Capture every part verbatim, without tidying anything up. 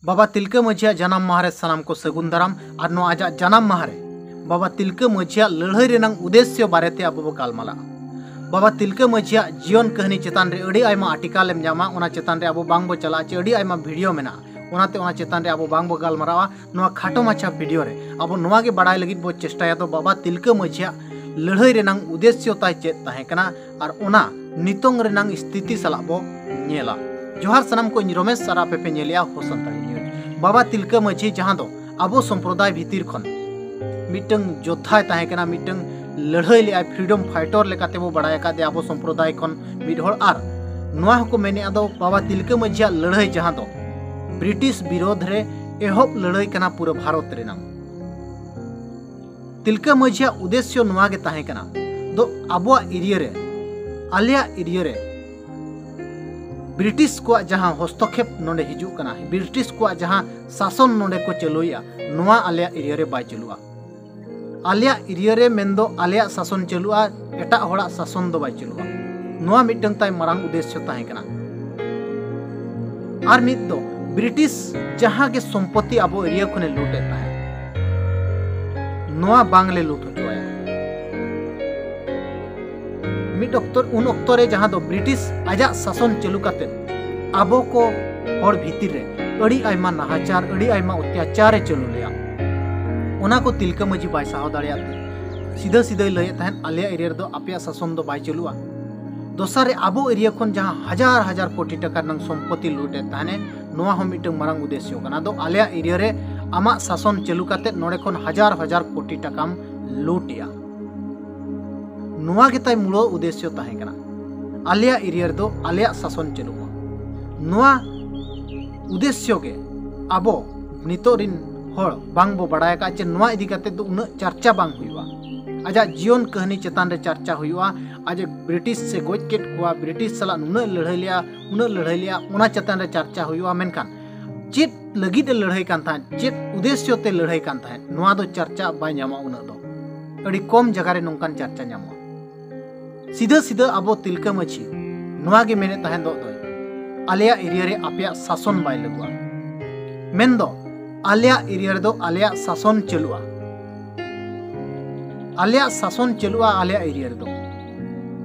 ᱵᱟᱵᱟ ᱛᱤᱞᱠᱟᱹ ᱢᱟᱹᱡᱷᱤᱭᱟᱜ ᱡᱟᱱᱟᱢ ᱢᱟᱦᱟ ᱨᱮ ᱥᱟᱱᱟᱢ ᱠᱚ ᱥᱟᱹᱜᱩᱱ ᱫᱟᱨᱟᱢ᱾ ᱟᱨ ᱱᱚᱣᱟ ᱟᱡᱟᱜ ᱡᱟᱱᱟᱢ ᱢᱟᱦᱟ ᱨᱮ ᱵᱟᱵᱟ ᱛᱤᱞᱠᱟᱹ ᱢᱟᱹᱡᱷᱤᱭᱟᱜ ᱞᱟᱹᱲᱦᱟᱹᱭ ᱨᱮᱱᱟᱝ ᱩᱫᱮᱥᱭᱚ ᱵᱟᱨᱮᱛᱮ ᱟᱵᱚ ᱵᱚ ᱜᱟᱞᱢᱟᱨᱟᱜᱼᱟ᱾ ᱵᱟᱵᱟ ᱛᱤᱞᱠᱟᱹ ᱢᱟᱹᱡᱷᱤᱭᱟᱜ ᱡᱤᱭᱚᱱ ᱠᱟᱹᱦᱱᱤ ᱪᱮᱛᱟᱱ ᱨᱮ ᱟᱹᱰᱤ ᱟᱭᱢᱟ ᱟᱨᱴᱤᱠᱟᱞ ᱮᱢ ᱧᱟᱢᱟ, ᱚᱱᱟ ᱪᱮᱛᱟᱱ ᱨᱮ ᱟᱵᱚ ᱵᱟᱝ ᱵᱚ ᱪᱟᱞᱟᱜᱼᱟ ᱪᱮ ᱟᱹᱰᱤ ᱟᱭᱢᱟ ᱵᱷᱤᱰᱤᱭᱳ ᱢᱮᱱᱟᱜᱼᱟ, ᱚᱱᱟᱛᱮ ᱚᱱᱟ ᱪᱮᱛᱟᱱ ᱨᱮ ᱟᱵᱚ ᱵᱟᱝ ᱵᱚ ᱜᱟᱞᱢᱟᱨᱟᱣᱟ᱾ ᱱᱚᱣᱟ ᱠᱷᱟᱴᱚ ᱢᱟᱪᱷᱟ ᱵᱷᱤᱰᱤᱭᱳ ᱨᱮ ᱟᱵᱚ ᱱᱚᱣᱟ ᱜᱮ ᱵᱟᱲᱟᱭ ᱞᱟᱹᱜᱤᱫ ᱵᱚ ᱪᱮᱥᱴᱟᱭᱟ ᱫᱚ ᱵᱟᱵᱟ ᱛᱤᱞᱠᱟᱹ ᱢᱟᱹᱡᱷᱤᱭᱟᱜ ᱞᱟᱹᱲᱦᱟᱹᱭ ᱨᱮᱱᱟᱝ ᱩᱫᱮᱥᱭᱚ ᱛᱟᱭ ᱪᱮᱫ ᱛᱟᱦᱮᱸ ᱠᱟᱱᱟ ᱟᱨ ᱚᱱᱟ ᱱᱤᱛᱚᱝ ᱨᱮᱱᱟᱝ ᱥᱛᱷᱤᱛᱤ ᱥᱟᱞᱟᱜ ᱵᱚ ᱧᱮᱞᱟ᱾ ᱡᱚᱦᱟᱨ ᱥᱟᱱᱟᱢ ᱠᱚ, ᱤᱧ ᱨᱚᱢᱮᱥ ᱟᱨ ᱟᱯᱮ ᱯᱮ ᱧᱮᱞᱮᱜᱼᱟ ᱦᱳ ᱥᱟᱱᱛᱟᱲᱤ ᱱᱤᱭᱩᱡᱽ᱾ ᱵᱟᱵᱟ ᱛᱤᱞᱠᱟᱹ ᱢᱟᱹᱡᱷᱤ ᱡᱟᱦᱟᱸ ᱫᱚ ᱟᱵᱚ ᱥᱚᱢᱯᱨᱚᱫᱟᱭ ᱵᱷᱤᱛᱤᱨ ᱠᱷᱚᱱ ᱢᱤᱫᱴᱟᱝ ᱡᱳᱫᱽᱫᱷᱟᱭ ᱛᱟᱦᱮᱸ ᱠᱟᱱᱟ, ᱢᱤᱫᱴᱟᱝ ᱞᱟᱹᱲᱦᱟᱹᱭ ᱞᱮᱜᱼᱟᱭ, ᱯᱷᱨᱤᱰᱚᱢ ᱯᱷᱟᱭᱴᱚᱨ ᱞᱮᱠᱟᱛᱮ ᱵᱚ ᱵᱟᱲᱟᱭ ᱟᱠᱟᱫᱮᱭᱟ ᱟᱵᱚ ᱥᱚᱢᱯᱨᱚᱫᱟᱭ ᱠᱷᱚᱱ ᱢᱤᱫ ᱦᱚᱲ᱾ ᱟᱨ ᱱᱚᱣᱟ ᱦᱚᱸᱠᱚ ᱢᱮᱱᱮᱜᱼᱟ ᱫᱚ ᱵᱟᱵᱟ ᱛᱤᱞᱠᱟᱹ ᱢᱟᱹᱡᱷᱤᱭᱟᱜ ᱞᱟᱹᱲᱦᱟᱹᱭ ᱡᱟᱦᱟᱸ ᱫᱚ ᱵᱨᱤᱴᱤᱥ ᱵᱤᱨᱳᱫᱷ ᱨᱮ ᱮᱦᱚᱵ ᱞᱟᱹᱲᱦᱟᱹᱭ ᱠᱟᱱᱟ ᱯᱩᱨᱟᱹ ᱵᱷᱟᱨᱚᱛ ᱨᱮᱱᱟᱝ᱾ ᱛᱤᱞᱠᱟᱹ ᱢᱟᱹᱡᱷᱤᱭᱟᱜ ᱩᱫᱮᱥᱭᱚ ᱱᱚᱣᱟ ᱜᱮ ᱛᱟᱦᱮᱸ ᱠᱟᱱᱟ ᱫᱚ ᱟᱵᱚᱣᱟᱜ ᱮᱨᱤᱭᱟ ᱨᱮ, ᱟᱞᱮᱭᱟᱜ ᱮᱨᱤᱭᱟ ᱨᱮ ᱵᱨᱤᱴᱤᱥ ᱠᱚᱣᱟᱜ ᱡᱟᱦᱟᱸ ᱦᱚᱥᱛᱚᱠᱷᱮᱯ ᱱᱚᱰᱮ ᱦᱤᱡᱩᱜ ᱠᱟᱱᱟ, ᱵᱨᱤᱴᱤᱥ ᱠᱚᱣᱟᱜ ᱡᱟᱦᱟᱸ ᱥᱟᱥᱚᱱ ᱱᱚᱰᱮ ᱠᱚ ᱪᱟᱹᱞᱩᱭᱮᱜᱼᱟ, ᱱᱚᱣᱟ ᱟᱞᱮᱭᱟᱜ ᱮᱨᱤᱭᱟ ᱨᱮ ᱵᱟᱭ ᱪᱟᱹᱞᱩᱜᱼᱟ᱾ ᱟᱞᱮᱭᱟᱜ ᱮᱨᱤᱭᱟ ᱨᱮ ᱢᱮᱱᱫᱚ ᱟᱞᱮᱭᱟᱜ ᱥᱟᱥᱚᱱ ᱪᱟᱹᱞᱩᱜᱼᱟ, ᱮᱴᱟᱜ ᱦᱚᱲᱟᱜ ᱥᱟᱥᱚᱱ ᱫᱚ ᱵᱟᱭ ᱪᱟᱹᱞᱩᱜᱼᱟ᱾ ᱱᱚᱣᱟ ᱢᱤᱫᱴᱟᱝ ᱛᱟᱭ ᱢᱟᱨᱟᱝ ᱩᱫᱮᱥᱭᱚ ᱛᱟᱦᱮᱸ ᱠᱟᱱᱟ᱾ ᱟᱨ ᱢᱤᱫ ᱫᱚ ᱵᱨᱤᱴᱤᱥ ᱡᱟᱦᱟᱸ ᱜᱮ ᱥᱚᱢᱯᱚᱛᱤ ᱟᱵᱚ ᱮᱨᱤᱭᱟ ᱠᱷᱚᱱᱮ ᱞᱩᱴ ᱮᱫ ᱛᱟᱦᱮᱸᱫ, ᱱᱚᱣᱟ ᱵᱟᱝᱞᱮ ᱞᱩᱴ ᱦᱚᱪᱚᱣᱟᱭᱟ᱾ ᱢᱤᱫ ᱚᱠᱛᱚ, ᱩᱱ ᱚᱠᱛᱚ ᱨᱮ ᱡᱟᱦᱟᱸ ᱫᱚ ᱵᱨᱤᱴᱤᱥ ᱟᱡᱟᱜ ᱥᱟᱥᱚᱱ ᱪᱟᱹᱞᱩ ᱠᱟᱛᱮ ᱟᱵᱚ ᱠᱚ ᱦᱚᱲ ᱵᱷᱤᱛᱤᱨ ᱨᱮ ᱟᱹᱰᱤ ᱟᱭᱢᱟ ᱱᱟᱦᱟᱪᱟᱨ, ᱟᱹᱰᱤ ᱟᱭᱢᱟ ᱚᱛᱛᱟᱪᱟᱨ ᱮ ᱪᱟᱹᱞᱩ ᱞᱮᱜᱼᱟ᱾ ᱚᱱᱟ ᱠᱚ ᱛᱤᱞᱠᱟᱹ ᱢᱟᱹᱡᱷᱤ ᱵᱟᱭ ᱥᱟᱦᱟᱣ ᱫᱟᱲᱮᱭᱟᱜ ᱛᱮ ᱥᱤᱫᱷᱟᱹ ᱥᱤᱫᱷᱟᱹᱭ ᱞᱟᱹᱭᱮᱫ ᱛᱟᱦᱮᱸᱫ, "ᱟᱞᱮᱭᱟᱜ ᱮᱨᱤᱭᱟ ᱨᱮᱫᱚ ᱟᱯᱮᱭᱟᱜ ᱥᱟᱥᱚᱱ ᱫᱚ ᱵᱟᱭ ᱪᱟᱹᱞᱩᱜᱼᱟ᱾" ᱫᱚᱥᱟᱨ ᱨᱮ ᱟᱵᱚ ᱮᱨᱤᱭᱟ ᱠᱷᱚᱱ ᱡᱟᱦᱟᱸ ᱦᱟᱡᱟᱨ ᱦᱟᱡᱟᱨ ᱠᱳᱴᱤ ᱴᱟᱠᱟ ᱨᱮᱱᱟᱜ ᱥᱚᱢᱯᱚᱛᱤ ᱞᱩᱴ ᱮᱫ ᱛᱟᱦᱮᱱᱮ, ᱱᱚᱣᱟ ᱦᱚᱸ ᱢᱤᱫᱴᱟᱝ ᱢᱟᱨᱟᱝ ᱩᱫᱮᱥᱭᱚ ᱠᱟᱱᱟ᱾ ᱟᱫᱚ ᱟᱞᱮᱭᱟᱜ ᱮᱨᱤᱭᱟ ᱨᱮ ᱟᱢᱟᱜ ᱥᱟᱥᱚᱱ ᱪᱟᱹᱞᱩ ᱠᱟᱛᱮ ᱱᱚᱰᱮ ᱠᱷᱚᱱ ᱦᱟᱡᱟᱨ ᱦᱟᱡᱟᱨ ᱠᱳᱴᱤ ᱴᱟᱠᱟᱢ ᱞᱩᱴ ᱮᱜᱼᱟ᱾ ᱱᱚᱣᱟ ᱜᱮ ᱛᱟᱭ ᱢᱩᱲ ᱩᱫᱮᱥᱭᱚ ᱛᱟᱦᱮᱸ ᱠᱟᱱᱟ, ᱟᱞᱮᱭᱟᱜ ᱮᱨᱤᱭᱟ ᱨᱮᱫᱚ ᱟᱞᱮᱭᱟᱜ ᱥᱟᱥᱚᱱ ᱪᱟᱹᱞᱩᱜ ᱢᱟ᱾ ᱱᱚᱣᱟ ᱩᱫᱮᱥᱭᱚ ᱜᱮ ᱟᱵᱚ ᱱᱤᱛᱚᱜ ᱨᱤᱱ ᱦᱚᱲ ᱵᱟᱝ ᱵᱚ ᱵᱟᱲᱟᱭ ᱟᱠᱟᱫ ᱪᱮ ᱱᱚᱣᱟ ᱤᱫᱤ ᱠᱟᱛᱮ ᱫᱚ ᱩᱱᱟᱹᱜ ᱪᱟᱨᱪᱟ ᱵᱟᱝ ᱦᱩᱭᱩᱜᱼᱟ᱾ ᱟᱡᱟᱜ ᱡᱤᱭᱚᱱ ᱠᱟᱹᱦᱱᱤ ᱪᱮᱛᱟᱱ ᱨᱮ ᱪᱟᱨᱪᱟ ᱦᱩᱭᱩᱜᱼᱟ, ᱟᱡ ᱵᱨᱤᱴᱤᱥ ᱮ ᱜᱚᱡ ᱠᱮᱫ ᱠᱚᱣᱟ, ᱵᱨᱤᱴᱤᱥ ᱥᱟᱞᱟᱜ ᱱᱩᱱᱟᱹᱜ ᱞᱟᱹᱲᱦᱟᱹᱭ ᱞᱮᱜᱼᱟ, ᱩᱱᱟᱹᱜ ᱞᱟᱹᱲᱦᱟᱹᱭ ᱞᱮᱜᱼᱟ, ᱚᱱᱟ ᱪᱮᱛᱟᱱ ᱨᱮ ᱪᱟᱨᱪᱟ ᱦᱩᱭᱩᱜᱼᱟ᱾ ᱢᱮᱱᱠᱷᱟᱱ ᱪᱮᱫ ᱞᱟᱹᱜᱤᱫ ᱮ ᱞᱟᱹᱲᱦᱟᱹᱭ ᱠᱟᱱ ᱛᱟᱦᱮᱸᱫ, ᱪᱮᱫ ᱩᱫᱮᱥᱭᱚ ᱛᱮ ᱞᱟᱹᱲᱦᱟᱹᱭ ᱠᱟᱱ ᱛᱟᱦᱮᱸᱫ, ᱱᱚᱣᱟ ᱫᱚ ᱪᱟᱨᱪᱟ ᱵᱟᱭ ᱧᱟᱢᱚᱜᱼᱟ ᱩᱱᱟᱹᱜ ᱫᱚ᱾ ᱟᱹᱰᱤ ᱠᱚᱢ ᱡᱟᱭᱜᱟ ᱨᱮ ᱱᱚᱝᱠᱟᱱ ᱪᱟᱨᱪᱟ ᱧᱟᱢᱚᱜᱼᱟ᱾ ᱥᱤᱫᱷᱟᱹ ᱥᱤᱫᱷᱟᱹ ᱟᱵᱚ ᱛᱤᱞᱠᱟᱹ ᱢᱟᱹᱡᱷᱤ ᱱᱚᱣᱟ ᱜᱮ ᱢᱮᱱᱮᱫ ᱛᱟᱦᱮᱸᱫ ᱫᱚ, ᱟᱞᱮᱭᱟᱜ ᱮᱨᱤᱭᱟ ᱨᱮ ᱟᱯᱮᱭᱟᱜ ᱥᱟᱥᱚᱱ ᱵᱟᱭ ᱞᱟᱹᱜᱩᱜᱼᱟ᱾ ᱢᱮᱱᱫᱚ ᱟᱞᱮᱭᱟᱜ ᱮᱨᱤᱭᱟ ᱨᱮᱫᱚ ᱟᱞᱮᱭᱟᱜ ᱥᱟᱥᱚᱱ ᱪᱟᱹᱞᱩᱜᱼᱟ᱾ ᱟᱞᱮᱭᱟᱜ ᱥᱟᱥᱚᱱ ᱪᱟᱹᱞᱩᱜᱼᱟ ᱟᱞᱮᱭᱟᱜ ᱮᱨᱤᱭᱟ ᱨᱮᱫᱚ᱾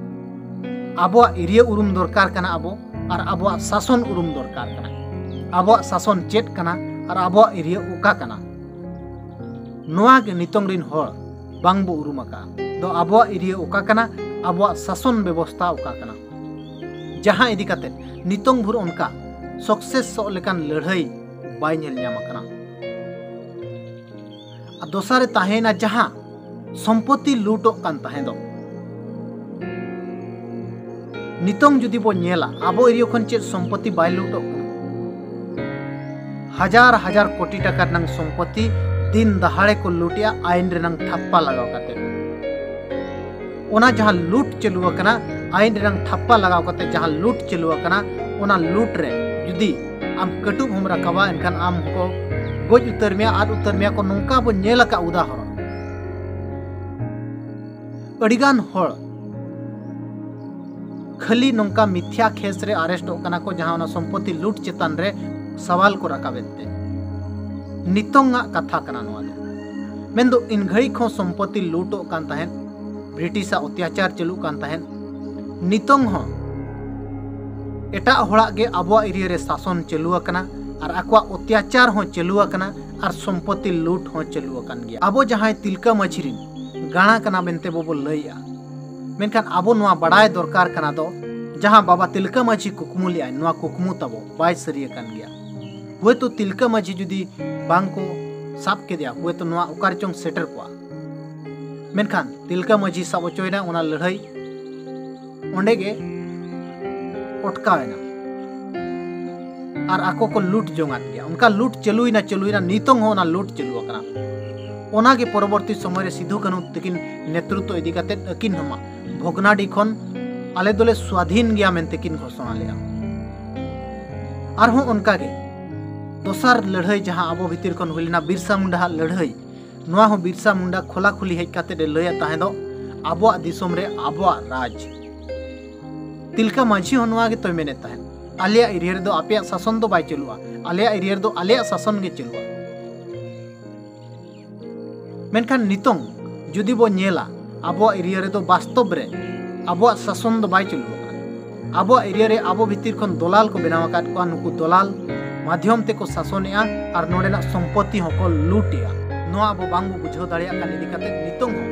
ᱟᱵᱚᱣᱟᱜ ᱮᱨᱤᱭᱟ ᱩᱨᱩᱢ ᱫᱚᱨᱠᱟᱨ ᱠᱟᱱᱟ ᱟᱵᱚ, ᱟᱨ ᱟᱵᱚᱣᱟᱜ ᱥᱟᱥᱚᱱ ᱩᱨᱩᱢ ᱫᱚᱨᱠᱟᱨ ᱠᱟᱱᱟ᱾ ᱟᱵᱚᱣᱟᱜ ᱥᱟᱥᱚᱱ ᱪᱮᱫ ᱠᱟᱱᱟ ᱟᱨ ᱟᱵᱚᱣᱟᱜ ᱮᱨᱤᱭᱟ ᱚᱠᱟ ᱠᱟᱱᱟ, ᱱᱚᱣᱟ ᱜᱮ ᱱᱤᱛᱚᱝ ᱨᱤᱱ ᱦᱚᱲ ᱵᱟᱝ ᱵᱚ ᱩᱨᱩᱢ ᱟᱠᱟᱫᱼᱟ᱾ ᱫᱚ ᱟᱵᱚᱣᱟᱜ ᱮᱨᱤᱭᱟ ᱚᱠᱟ ᱠᱟᱱᱟ, ᱟᱵᱚᱣᱟᱜ ᱥᱟᱥᱚᱱ ᱵᱮᱵᱚᱥᱛᱷᱟ ᱚᱠᱟ ᱠᱟᱱᱟ, ᱡᱟᱦᱟᱸ ᱤᱫᱤ ᱠᱟᱛᱮ ᱱᱤᱛᱚᱝ ᱵᱷᱳᱨ ᱚᱱᱠᱟ ᱥᱟᱠᱥᱮᱥᱚᱜ ᱞᱮᱠᱟᱱ ᱞᱟᱹᱲᱦᱟᱹᱭ ᱵᱟᱭ ᱧᱮᱞ ᱧᱟᱢ ᱟᱠᱟᱱᱟ᱾ ᱟᱨ ᱫᱚᱥᱟᱨ ᱨᱮ ᱛᱟᱦᱮᱸᱭᱮᱱᱟ ᱡᱟᱦᱟᱸ ᱥᱚᱢᱯᱚᱛᱤ ᱞᱩᱴᱚᱜ ᱠᱟᱱ ᱛᱟᱦᱮᱸ ᱫᱚ᱾ ᱱᱤᱛᱚᱝ ᱡᱩᱫᱤ ᱵᱚ ᱧᱮᱞᱟ, ᱟᱵᱚ ᱮᱨᱤᱭᱟ ᱠᱷᱚᱱ ᱪᱮᱫ ᱥᱚᱢᱯᱚᱛᱤ ᱵᱟᱭ ᱞᱩᱴᱚᱜ ᱠᱟᱱᱟ? ᱦᱟᱡᱟᱨ ᱦᱟᱡᱟᱨ ᱠᱳᱴᱤ ᱴᱟᱠᱟ ᱨᱮᱱᱟᱝ ᱥᱚᱢᱯᱚᱛᱤ ᱫᱤᱱ ᱫᱟᱦᱟᱲᱮ ᱠᱚ ᱞᱩᱴᱮᱜᱼᱟ ᱟᱭᱤᱱ ᱨᱮᱱᱟᱝ ᱴᱷᱟᱯᱯᱟ ᱞᱟᱜᱟᱣ ᱠᱟᱛᱮ᱾ ᱚᱱᱟ ᱡᱟᱦᱟᱸ ᱞᱩᱴ ᱪᱟᱹᱞᱩ ᱟᱠᱟᱱᱟ, ᱟᱭᱤᱱ ᱨᱮᱱᱟᱝ ᱴᱷᱟᱯᱯᱟ ᱞᱟᱜᱟᱣ ᱠᱟᱛᱮ ᱡᱟᱦᱟᱸ ᱞᱩᱴ ᱪᱟᱹᱞᱩ ᱟᱠᱟᱱᱟ, ᱚᱱᱟ ᱞᱩᱴ ᱨᱮ ᱡᱩᱫᱤ ᱟᱢ ᱠᱟᱹᱴᱩᱵ ᱦᱚᱸᱢ ᱨᱟᱠᱟᱵᱟ, ᱮᱱᱠᱷᱟᱱ ᱟᱢ ᱠᱚ ᱜᱚᱡ ᱩᱛᱟᱹᱨ ᱢᱮᱭᱟ, ᱟᱫ ᱩᱛᱟᱹᱨ ᱢᱮᱭᱟ ᱠᱚ᱾ ᱱᱚᱝᱠᱟ ᱵᱚ ᱧᱮᱞ ᱟᱠᱟᱫ ᱩᱫᱟᱦᱚᱨᱚᱱ᱾ ᱟᱹᱰᱤᱜᱟᱱ ᱦᱚᱲ ᱠᱷᱟᱹᱞᱤ ᱱᱚᱝᱠᱟ ᱢᱤᱛᱷᱭᱟ ᱠᱮᱥ ᱨᱮ ᱟᱨᱮᱥᱴᱚᱜ ᱠᱟᱱᱟ ᱠᱚ, ᱡᱟᱦᱟᱸ ᱚᱱᱟ ᱥᱚᱢᱯᱚᱛᱤ ᱞᱩᱴ ᱪᱮᱛᱟᱱ ᱨᱮ ᱥᱟᱣᱟᱞ ᱠᱚ ᱨᱟᱠᱟᱵᱮᱫ ᱛᱮ᱾ ᱱᱤᱛᱚᱝᱟᱜ ᱠᱟᱛᱷᱟ ᱠᱟᱱᱟ ᱱᱚᱣᱟ ᱫᱚ᱾ ᱢᱮᱱᱫᱚ ᱤᱱ ᱜᱷᱟᱹᱲᱤᱡ ᱦᱚᱸ ᱥᱚᱢᱯᱚᱛᱤ ᱞᱩᱴᱚᱜ ᱠᱟᱱ ᱛᱟᱦᱮᱸᱫ, ᱵᱨᱤᱴᱤᱥᱟᱜ ᱚᱛᱛᱟᱪᱟᱨ ᱪᱟᱹᱞᱩᱜ ᱠᱟᱱ ᱛᱟᱦᱮᱸᱫ᱾ ᱱᱤᱛᱚᱝ ᱦᱚᱸ ᱮᱴᱟᱜ ᱦᱚᱲᱟᱜ ᱜᱮ ᱟᱵᱚᱣᱟᱜ ᱮᱨᱤᱭᱟ ᱨᱮ ᱥᱟᱥᱚᱱ ᱪᱟᱹᱞᱩ ᱟᱠᱟᱱᱟ ᱟᱨ ᱟᱠᱚᱣᱟᱜ ᱚᱛᱛᱟᱪᱟᱨ ᱦᱚᱸ ᱪᱟᱹᱞᱩ ᱟᱠᱟᱱᱟ ᱟᱨ ᱥᱚᱢᱯᱚᱛᱤ ᱞᱩᱴ ᱦᱚᱸ ᱪᱟᱹᱞᱩ ᱟᱠᱟᱱ ᱜᱮᱭᱟ᱾ ᱟᱵᱚ ᱡᱟᱦᱟᱸᱭ ᱛᱤᱞᱠᱟᱹ ᱢᱟᱹᱡᱷᱤ ᱨᱤᱱ ᱜᱟᱬᱟ ᱠᱟᱱᱟ ᱢᱮᱱᱛᱮ ᱵᱚ ᱵᱚ ᱞᱟᱹᱭᱮᱜᱼᱟ, ᱢᱮᱱᱠᱷᱟᱱ ᱟᱵᱚ ᱱᱚᱣᱟ ᱵᱟᱲᱟᱭ ᱫᱚᱨᱠᱟᱨ ᱠᱟᱱᱟ ᱫᱚ, ᱡᱟᱦᱟᱸ ᱵᱟᱵᱟ ᱛᱤᱞᱠᱟᱹ ᱢᱟᱹᱡᱷᱤ ᱠᱩᱠᱢᱩ ᱞᱮᱜᱼᱟᱭ, ᱱᱚᱣᱟ ᱠᱩᱠᱢᱩ ᱛᱟᱵᱚ ᱵᱟᱭ ᱥᱟᱹᱨᱤ ᱟᱠᱟᱱ ᱜᱮᱭᱟ᱾ ᱦᱳᱭᱛᱳ ᱛᱤᱞᱠᱟᱹ ᱢᱟᱹᱡᱷᱤ ᱡᱩᱫᱤ ᱵᱟᱝ ᱠᱚ ᱥᱟᱵ ᱠᱮᱫᱮᱭᱟ, ᱦᱳᱭᱛᱳ ᱱᱚᱣᱟ ᱚᱠᱟ ᱨᱮᱪᱚᱝ ᱥᱮᱴᱮᱨ ᱠᱚᱜᱼᱟ᱾ ᱢᱮᱱᱠᱷᱟᱱ ᱛᱤᱞᱠᱟᱹ ᱢᱟᱹᱡᱷᱤ ᱥᱟᱵ ᱦᱚᱪᱚᱭᱮᱱᱟ ᱚᱱᱟ ᱞᱟᱹᱲᱦᱟᱹᱭ, ᱚᱸᱰᱮ ᱜᱮ ᱚᱴᱠᱟᱣ ᱮᱱᱟ᱾ ᱟᱨ ᱟᱠᱚ ᱠᱚ ᱞᱩᱴ ᱡᱚᱝᱟᱫ ᱜᱮᱭᱟ᱾ ᱚᱱᱠᱟ ᱞᱩᱴ ᱪᱟᱹᱞᱩᱭᱮᱱᱟ, ᱪᱟᱹᱞᱩᱭᱮᱱᱟ, ᱱᱤᱛᱚᱝ ᱦᱚᱸ ᱚᱱᱟ ᱞᱩᱴ ᱪᱟᱹᱞᱩ ᱟᱠᱟᱱᱟ᱾ ᱚᱱᱟ ᱜᱮ ᱯᱚᱨᱚᱵᱚᱨᱛᱤ ᱥᱚᱢᱚᱭ ᱨᱮ ᱥᱤᱫᱷᱩ ᱠᱟᱹᱱᱦᱩ ᱛᱟᱹᱠᱤᱱ ᱱᱮᱛᱨᱤᱛᱵ ᱤᱫᱤ ᱠᱟᱛᱮ ᱟᱹᱠᱤᱱ ᱦᱚᱸ ᱢᱟ ᱵᱷᱚᱜᱽᱱᱟᱰᱤ ᱠᱷᱚᱱ ᱟᱞᱮ ᱫᱚᱞᱮ ᱥᱣᱟᱫᱷᱤᱱ ᱜᱮᱭᱟ ᱢᱮᱱᱛᱮ ᱠᱤᱱ ᱜᱷᱳᱥᱚᱱᱟ ᱞᱮᱫᱼᱟ᱾ ᱟᱨᱦᱚᱸ ᱚᱱᱠᱟ ᱜᱮ ᱫᱚᱥᱟᱨ ᱞᱟᱹᱲᱦᱟᱹᱭ ᱡᱟᱦᱟᱸ ᱟᱵᱚ ᱵᱷᱤᱛᱤᱨ ᱠᱷᱚᱱ ᱦᱩᱭ ᱞᱮᱱᱟ, ᱵᱤᱨᱥᱟ ᱢᱩᱱᱰᱟ ᱦᱟᱜ ᱞᱟᱹᱲᱦᱟᱹᱭ, ᱱᱚᱣᱟ ᱦᱚᱸ ᱵᱤᱨᱥᱟ ᱢᱩᱱᱰᱟ ᱠᱷᱚᱞᱟ ᱠᱷᱩᱞᱤ ᱦᱮᱡ ᱠᱟᱛᱮ ᱮ ᱞᱟᱹᱭᱮᱫ ᱛᱟᱦᱮᱸ ᱫᱚ, ᱟᱵᱚᱣᱟᱜ ᱫᱤᱥᱚᱢ ᱨᱮ ᱟᱵᱚᱣᱟᱜ ᱨᱟᱡᱽ᱾ ᱛᱤᱞᱠᱟᱹ ᱢᱟᱹᱡᱷᱤ ᱦᱚᱸ ᱱᱚᱣᱟ ᱜᱮᱛᱚᱭ ᱢᱮᱱᱮᱫ ᱛᱟᱦᱮᱸᱫ, ᱟᱞᱮᱭᱟᱜ ᱮᱨᱤᱭᱟ ᱨᱮᱫᱚ ᱟᱯᱮᱭᱟᱜ ᱥᱟᱥᱚᱱ ᱫᱚ ᱵᱟᱭ ᱪᱟᱹᱞᱩᱜᱼᱟ, ᱟᱞᱮᱭᱟᱜ ᱮᱨᱤᱭᱟ ᱨᱮᱫᱚ ᱟᱞᱮᱭᱟᱜ ᱥᱟᱥᱚᱱ ᱜᱮ ᱪᱟᱹᱞᱩᱜᱼᱟ᱾ ᱢᱮᱱᱠᱷᱟᱱ ᱱᱤᱛᱚᱝ ᱡᱩᱫᱤ ᱵᱚ ᱧᱮᱞᱟ, ᱟᱵᱚᱣᱟᱜ ᱮᱨᱤᱭᱟ ᱨᱮᱫᱚ ᱵᱟᱥᱛᱚᱵ ᱨᱮ ᱟᱵᱚᱣᱟᱜ ᱥᱟᱥᱚᱱ ᱫᱚ ᱵᱟᱭ ᱪᱟᱹᱞᱩ ᱟᱠᱟᱱᱟ᱾ ᱟᱵᱚᱣᱟᱜ ᱮᱨᱤᱭᱟ ᱨᱮ ᱟᱵᱚ ᱵᱷᱤᱛᱤᱨ ᱠᱷᱚᱱ ᱫᱚᱞᱟᱞ ᱠᱚ ᱵᱮᱱᱟᱣ ᱟᱠᱟᱫ ᱠᱚᱣᱟ᱾ ᱱᱩᱠᱩ ᱫᱚᱞᱟᱞ ᱢᱟᱫᱷᱭᱚᱢ ᱛᱮᱠᱚ ᱥᱟᱥᱚᱱᱮᱜᱼᱟ ᱟᱨ ᱱᱚᱰᱮᱱᱟᱜ ᱥᱚᱢᱯᱚᱛᱤ ᱦᱚᱸᱠᱚ ᱞᱩᱴᱮᱜᱼᱟ᱾ ᱱᱚᱣᱟ ᱟᱵᱚ ᱵᱟᱝ ᱵᱚ ᱵᱩᱡᱷᱟᱹᱣ ᱫᱟᱲᱮᱭᱟᱜ ᱠᱟᱱ ᱤᱫᱤ ᱠᱟᱛᱮ ᱱᱤᱛᱚᱝ ᱦᱚᱸ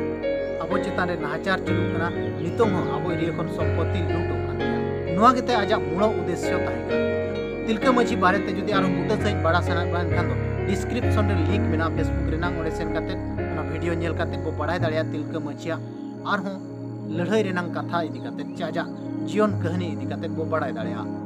ᱟᱵᱚ ᱪᱮᱛᱟᱱ ᱨᱮ ᱱᱟᱦᱟᱪᱟᱨ ᱪᱟᱹᱞᱩᱜ ᱠᱟᱱᱟ᱾ ᱱᱤᱛᱚᱝ ᱦᱚᱸ ᱟᱵᱚ ᱮᱨᱤᱭᱟ ᱠᱷᱚᱱ ᱥᱚᱢᱯᱚᱛᱤ ᱞᱩᱴᱚᱜ ᱠᱟᱱ ᱜᱮᱭᱟ᱾ ᱱᱚᱣᱟ ᱜᱮᱛᱟᱭ ᱟᱡᱟᱜ ᱢᱩᱲ ᱩᱫᱮᱥᱭᱚ ᱛᱟᱦᱮᱸ ᱠᱟᱱᱟ᱾ ᱛᱤᱞᱠᱟᱹ ᱢᱟᱹᱡᱷᱤ ᱵᱟᱨᱮᱛᱮ ᱡᱩᱫᱤ ᱟᱨᱦᱚᱸ ᱵᱩᱴᱟᱹ ᱥᱟᱺᱦᱤᱡ ᱵᱟᱲᱟᱭ ᱥᱟᱱᱟᱭᱮᱫ ᱵᱚᱱᱟ, ᱮᱱᱠᱷᱟᱱ ᱫᱚ ᱰᱤᱥᱠᱨᱤᱯᱥᱚᱱ ᱨᱮ ᱞᱤᱝᱠ ᱢᱮᱱᱟᱜᱼᱟ Facebook ᱨᱮᱱᱟᱜ, ᱚᱸᱰᱮ ᱥᱮᱱ ᱠᱟᱛᱮ ᱚᱱᱟ ᱵᱷᱤᱰᱤᱭᱳ ᱧᱮᱞ ᱠᱟᱛᱮ ᱵᱚ ᱵᱟᱲᱟᱭ ᱫᱟᱲᱮᱭᱟᱜᱼᱟ ᱛᱤᱞᱠᱟᱹ ᱢᱟᱹᱡᱷᱤᱭᱟᱜ ᱟᱨᱦᱚᱸ ᱞᱟᱹᱲᱦᱟᱹᱭ ᱨᱮᱱᱟᱜ ᱠᱟᱛᱷᱟ ᱤᱫᱤ ᱠᱟᱛᱮ, ᱪᱮ ᱟᱡᱟᱜ ᱡᱤᱭᱚᱱ ᱠᱟᱹᱦᱱᱤ ᱤᱫᱤ ᱠᱟᱛᱮ ᱵᱚ ᱵᱟᱲᱟᱭ ᱫᱟᱲᱮᱭᱟᱜᱼᱟ᱾